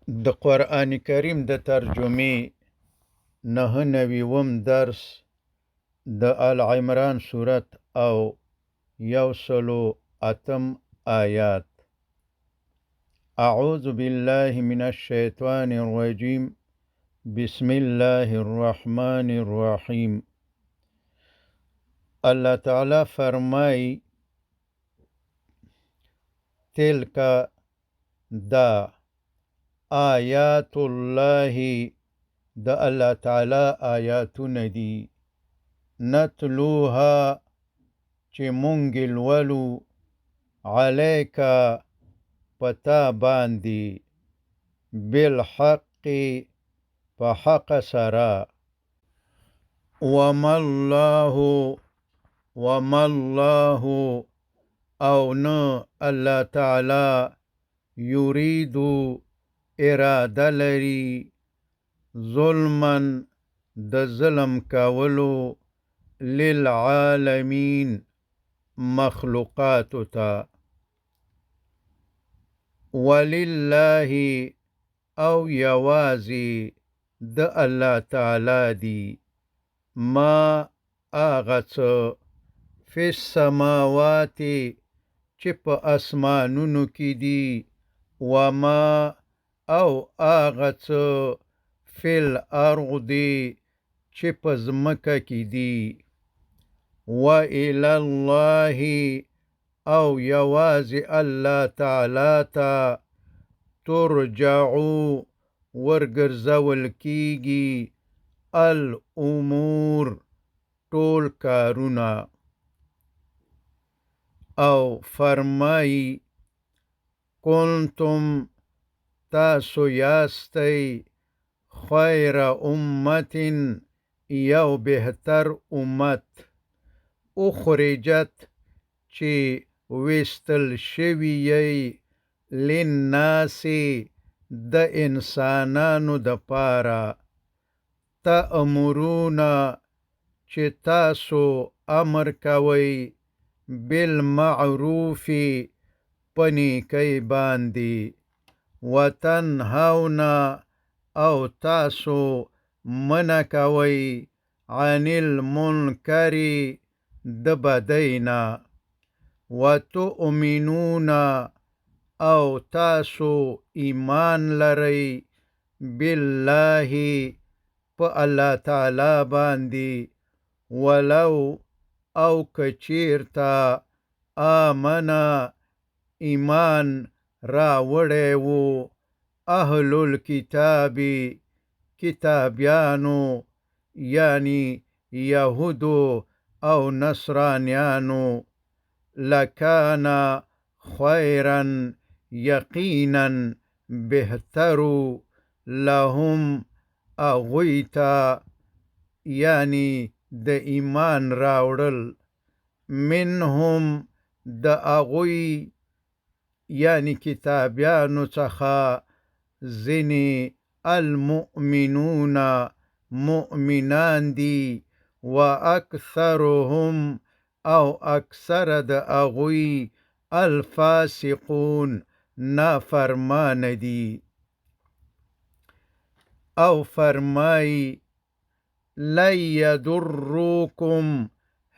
د قرآن کریم د ترجمې 99 درس د آل عمران سورت او 108 آیات. اعوذ بالله من الشیطان الرجیم، بسم الله الرحمن الرحیم. الله تعالی فرمای: تلک دا آیات الله، د الله تعالی آیاتونه دي، نتلوها چې مونږ لولو، علیک پتا باندې، بالحق په حق سره، وما الله وما الله او نه الله تعالی یرید اراده لري ظلما د ظلم کولو للعالمین مخلوقاتو ته. ولله او یوازې د الله تعالی دي ما هغه څه فی السماوات چې په اسمانونو کې دي، وما او هغه څه فی الارض چې په ځمکه کې دي، وإلی الله او یوازې الله تعالی ته ترجعو ورګرځول کیږي الامور ټول کارونه. او فرمایي: کنتم تاسو یاستئ خیر امت یو بهتر امت، اخرجت چې ویستل شوي یئ للناس د انسانانو دپاره، تأمرون چې تاسو امر کوئ بالمعروف په نیکۍ باندې، وتنهون او تاسو منع کوئ عن المنکر د بدۍ نه، وتؤمنون او تاسو ایمان لرئ بالله په الله تعالی باندې، ولو او که چیرته آمنه ایمان راوړی وو اهل الکتاب کتابیانو، یعنی یهودو او نصرانیانو، لکان خیرا یقینا بهتر لهم هغوی ته، یعنی د ایمان راوړل، منهم د هغوی یعنی کتابیانو څخه ځینې المؤمنون مؤمنان دي، واکثرهم او اکثر د هغوی الفاسقون نافرمان دي. او فرمایي: لن یضروکم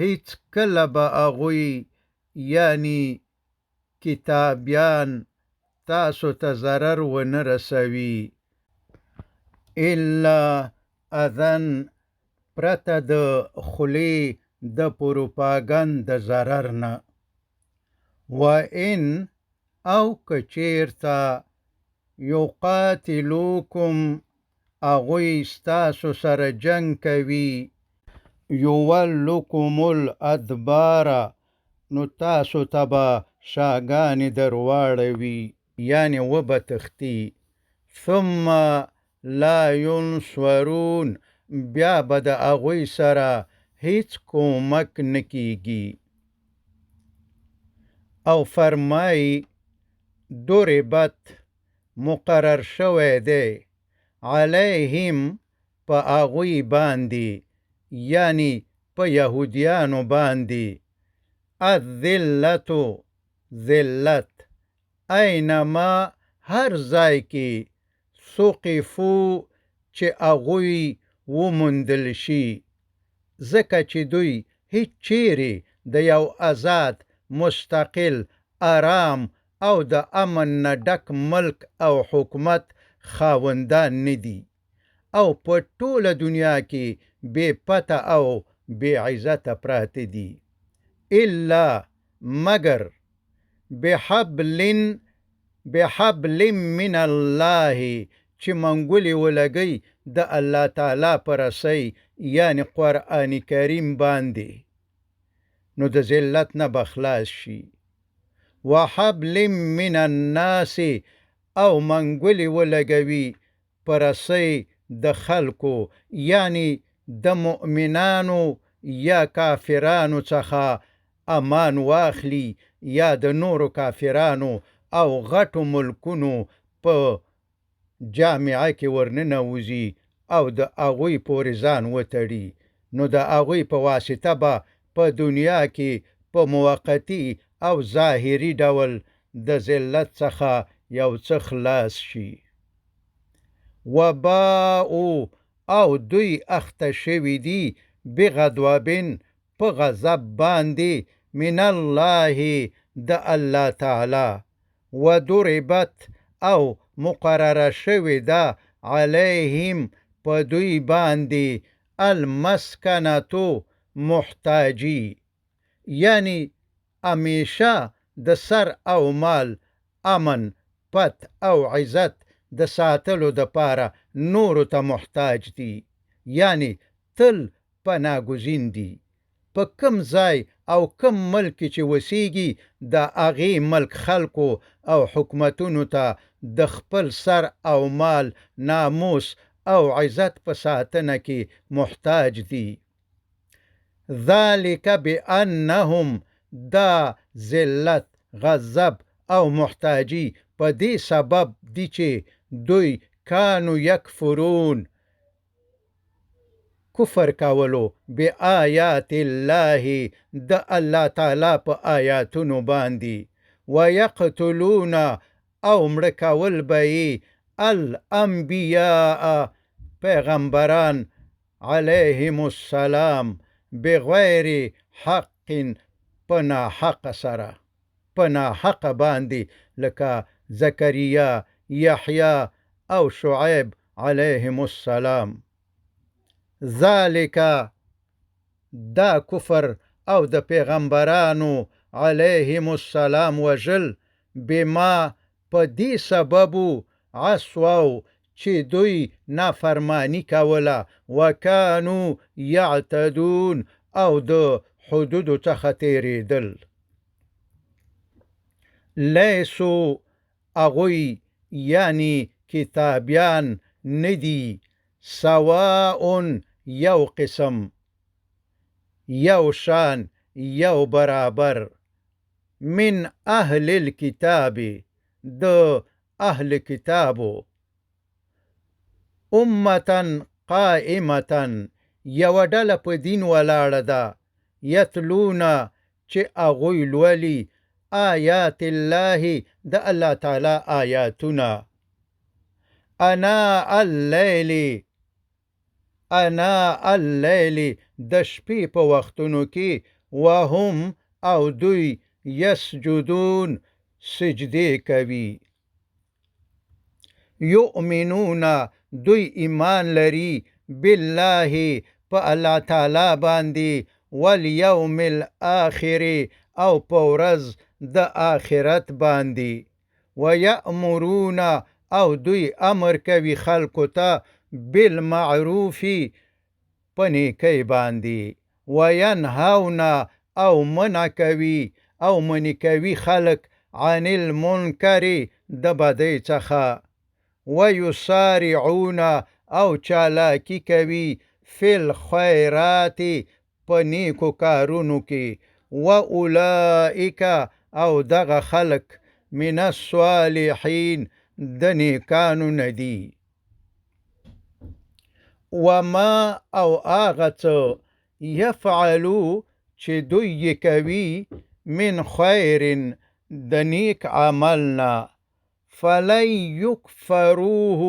هیڅ کله به هغوی یعنی کتابیان تاسو ته ضرر ونه رسوي، الا اذن پرته د خولې د پروپاګند د ضرر نه، وان او که چیرته یقاتلوکم هغوی ستاسو سره جنګ کوي، یولکم الادبار نو تاسو ته به شاګانې درواړوي، یعنی وبه تښتي، ثم لا ینصرون بیا به د هغوی سره هیڅ کومک نه کیږي. او فرمایي: ضربت مقرر شوی دی علیهم په هغوی باندې، یعنی په یهودیانو باندې، الذلة ذلت، اینما هر ځای کې ثقفو چې هغوی وموندل شي، ځکه چې دوی هیڅ چیرې د یو ازاد، مستقل، ارام او د امن نه ډک ملک او حکومت خاوندان نه دي او په ټوله دنیا کې بې پته او بې عزته پراته دي. الا مګر بحبل بحبل من الله چې منګولې ولګوي د الله تعالی په رسۍ، یعنې قرآن کریم باندې، نو د ذلت نه به خلاص شي. وحبل من الناس او منګولې ولګوي په رسۍ د خلکو، یعنې د مؤمنانو یا کافرانو څخه امان واخلي، یا د نورو کافرانو او غټو ملکونو په جامعه کې ورننوځي او د هغوی پورې ځان وتړي، نو د هغوی په واسطه به په دنیا کې په موقتي او ظاهري ډول د ذلت څخه یو څه خلاص شي. وباء او دوی اخته شوي دي بغضب په غضب باندې من الله د الله تعالی، وضربت او مقرره شوې ده علیهم په دوی باندې المسکنتو محتاجي، یعنی همیشه د سر او مال، امن، پت او عزت د ساتلو دپاره نورو ته محتاج دي، یعنی تل پناهګزین دي. په کوم ځای او کوم ملک کې چې وسیږي د هغې ملک خلکو او حکومتونو ته د خپل سر او مال، ناموس او عزت په ساتنه کې محتاج دي. ذلک بأنهم دا ذلت، غضب او محتاجي په دې سبب دي چې دوی کانو یکفرون کفر کولو بآیات الله د الله تعالی په آیاتونو باندې، ویقتلون او مړه کول به یې الانبیاء پیغمبران علیهم السلام بغیر حق په ناحقه سره، په ناحقه باندې، لکه زکریا، یحیی او شعیب علیهم السلام. ذلک دا کفر او د پیغمبرانو علیهم السلام وژل بما په دې سببو عصوا چې دوی نافرمانی کوله، وکانو یعتدون او د حدودو څخه تیریدل. لیسو هغوی یعنی کتابیان ندي سواء یو قسم، یو شان، یو برابر، من اهل الكتاب د اهل کتابو، امة قائمة یوه ډله په دین ولاړه ده، یتلون چې هغوی لولي آیات الله د الله تعالی آیاتونه، انا اللیل انا اللیل د شپې په وختونو کې، وهم او دوی یسجدون سجدې کوي. یؤمنون دوی ایمان لري بالله په الله تعالی باندې، والیوم الآخر او په ورځ د آخرت باندې، ویأمرون او دوی امر کوي خلکو ته بالمعروف په نیکۍ باندې، وینهون او منع کوي او منع کوي خلک عن المنکر د بدۍ څخه، ویسارعون او چالاکي کوي فی الخیرات په نیکو کارونو کې، واولئک او دغه خلک من الصالحین د نیکانو نه دي. وما او هغه څه یفعلو چې دوی یې کوي من خیر د نیک عمل نه، فلن یکفروه،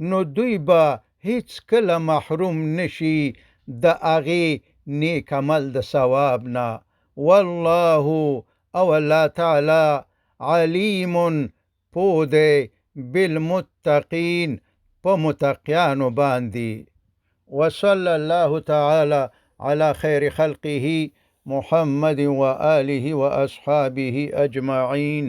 نو دوی به هیڅکله محروم نشي د هغې نیک عمل د ثواب نه. والله، او الله تعالی، علیم، پوه دی، بالمتقین، په متقیانو باندې. وصلی الله تعالی علی خیر خلقه محمد وآله وأصحابه أجمعين.